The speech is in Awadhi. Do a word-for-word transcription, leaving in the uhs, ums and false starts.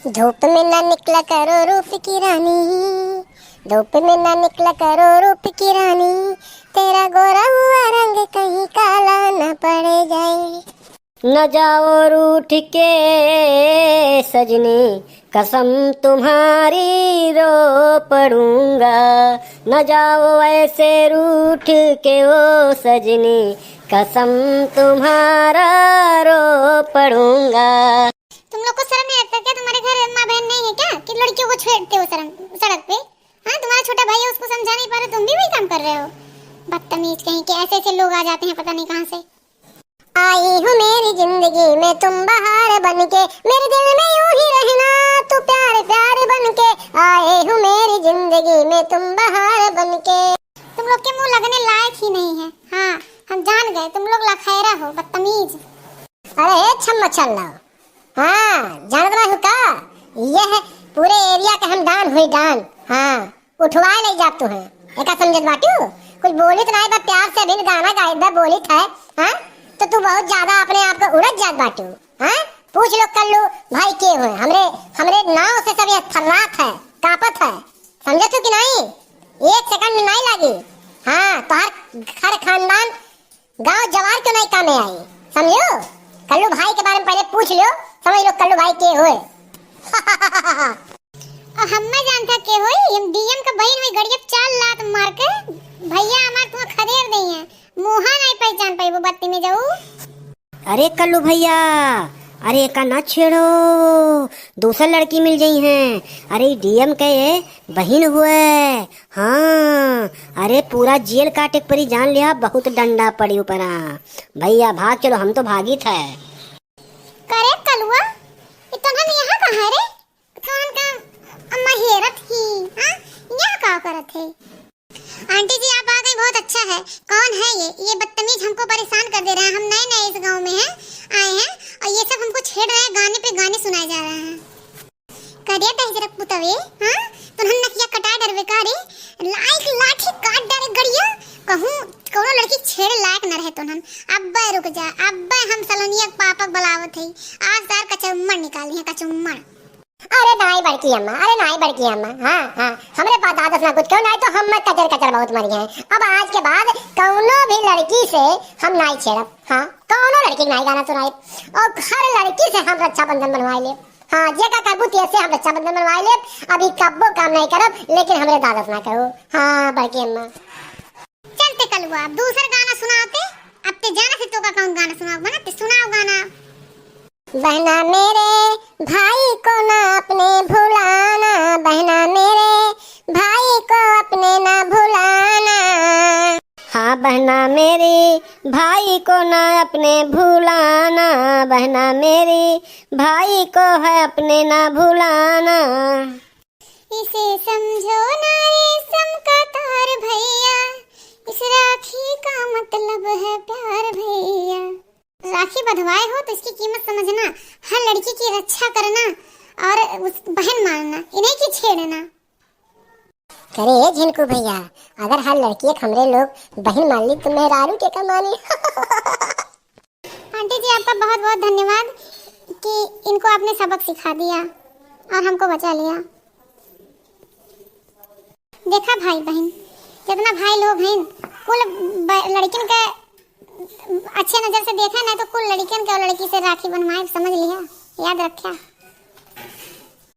धूप में ना निकला करो रूप की रानी, धूप में ना निकला करो रूप की रानी, तेरा गोरा हुआ रंग कहीं काला न पड़ जाए। न जाओ रूठ के सजनी, कसम तुम्हारी रो पड़ूंगा। न जाओ ऐसे रूठ के ओ सजनी, कसम तुम्हारा रो पड़ूंगा। तुम लोग को शर्म नहीं लगता क्या? तुम्हारे घर माँ बहन नहीं है क्या कि लड़कियों को छेड़ते हो शर्म, सड़क पे? हाँ, तुम्हारा छोटा भाई है, उसको समझा नहीं पा रहे, तुम भी वही काम कर रहे हो। बदतमीज कहीं के, ऐसे ऐसे लोग आ जाते हैं पता नहीं कहाँ से। आई हूँ मेरी जिंदगी में तुम बहार बन के, मेरे दिल में यूं ही रहना तू प्यार प्यार बन के। आए हूँ मेरी जिंदगी में तुम बहार बन के। तुम लोग के मुंह लगने लायक ही नहीं है। हाँ, हम जान गए, तुम लोग लखैरा हो, बदतमीज। अरे ए छम्मा छल्ला, हाँ, जानत नाहीं हो का? ये है पूरे एरिया के हम डान हुई डान। हाँ, उठवाए ले जात तू है। एका समझत बाटू? कुछ बोलित नाहीं बा, प्यार से अभी गाना गाइत बा, बोलित है। हाँ, तो तू बहुत ज्यादा अपने आप को उड़त जात बाटू। हाँ, पूछ लो कल्लू भाई के हुए, हमरे, हमरे नाव से सब ये थर्रात है, कांपत है। समझत हो कि नाहीं? एक सेकंड नाहीं लागी। हाँ, तोहार घर खानदान गांव जवार क्यों नाहीं कामे आई, समझो? कल्लू भाई के बारे में पहले पूछ लियो, समझ लो कल्लू भाई के होए। और हम मैं जानता के होई, हम डीएम का बहिन में गड़िया पे चार लात मार के भैया हमार तुम खदेड़ दे हैं, मुहा नाहीं पहचान पाई वो बत्ती में जाऊ। अरे कल्लू भैया, अरे एका ना छेड़ो, दूसर लड़की मिल जाई हैं। अरे डीएम के ये बहिन हुए, हाँ, अरे पूरा जेल काटे के परी जान लिया, बहुत डंडा पड़ी ऊपरा। भैया भाग चलो, हम तो भागित है। करे कलुआ, ई तोहन यहाँ कहाँ है रे? तोहन का अम्मा हेरत ही, हाँ? यहाँ का करत है? आंटी जी आप आ गई, बहुत अच्छा है। कौन है ये? ये बदतमीज हमको परेशान कर दे रहे हैं। हम नए नए इस गांव में हैं, आए हैं और ये सब हमको छेड़ रहे हैं, गाने पे गाने सुनाए जा रहे हैं। करे दहिजरक पुतवे, हाँ? तोहन नकिया कटा डरवे का रे? लाइक लाठी काट डारे गड़िया। कहूँ कौनो लड़की छेड़े लायक न रहे तोहन। अब्बे रुक जा, अब्बे हम सलोनिया के पापक बुलावत हई। आज तार कचुम्मड़ निकाली है, कचुम्मड़। अरे नाई बड़की अम्मा, अरे नाई बड़की अम्मा, हाँ, हाँ, हमरे पास आदत ना कुछ क्यों, नाई तो हम मैं कचर कचर बहुत मर गए हैं। अब आज के बाद कौनो भी लड़की से हम नाई छेड़ब, हाँ, कौनो लड़की के नाई गाना सुनाई, और हर लड़की से हम रक्षाबंधन बनवाए लेब। हाँ, जे का करबू तेसे हम रक्षाबंधन बनवाए लेब। अभी कब्बो काम नहीं करब, लेकिन हमरे दादत ना करो। हाँ, बड़की अम्मा। चलते कलुआ, अब दूसर गाना सुनाते। अब ते जाना से तो का कौन गाना सुनाओ, बना ते सुनाओ गाना। बहना मेरे भाई को ना अपने भुलाना, बहना मेरे भाई को अपने ना भुलाना। हाँ बहना मेरी, भाई को ना अपने भुलाना, बहना मेरी, भाई को है अपने ना भुलाना। इसे समझो ना रेशम का तार भैया, इस राखी का मतलब है प्यार भैया। राखी बंधवाए हो तो इसकी कीमत समझना, हर लड़की की रक्षा करना और उस बहन मानना, इन्हें की छेड़ना। करे ए झिनकू भैया, अगर हर लड़की एक हमरे लोग बहिन मान ली तो मेहरारू के का मानी? आंटी जी आपका बहुत बहुत धन्यवाद कि इनको आपने सबक सिखा दिया और हमको बचा लिया। देखा भाई बहन, जितना भाई लोग हैं कुल ब-, लड़किन के अच्छे नजर से देखे ना तो कुल लड़किन के और लड़की से राखी बनवाए, समझ लिया, याद रखा।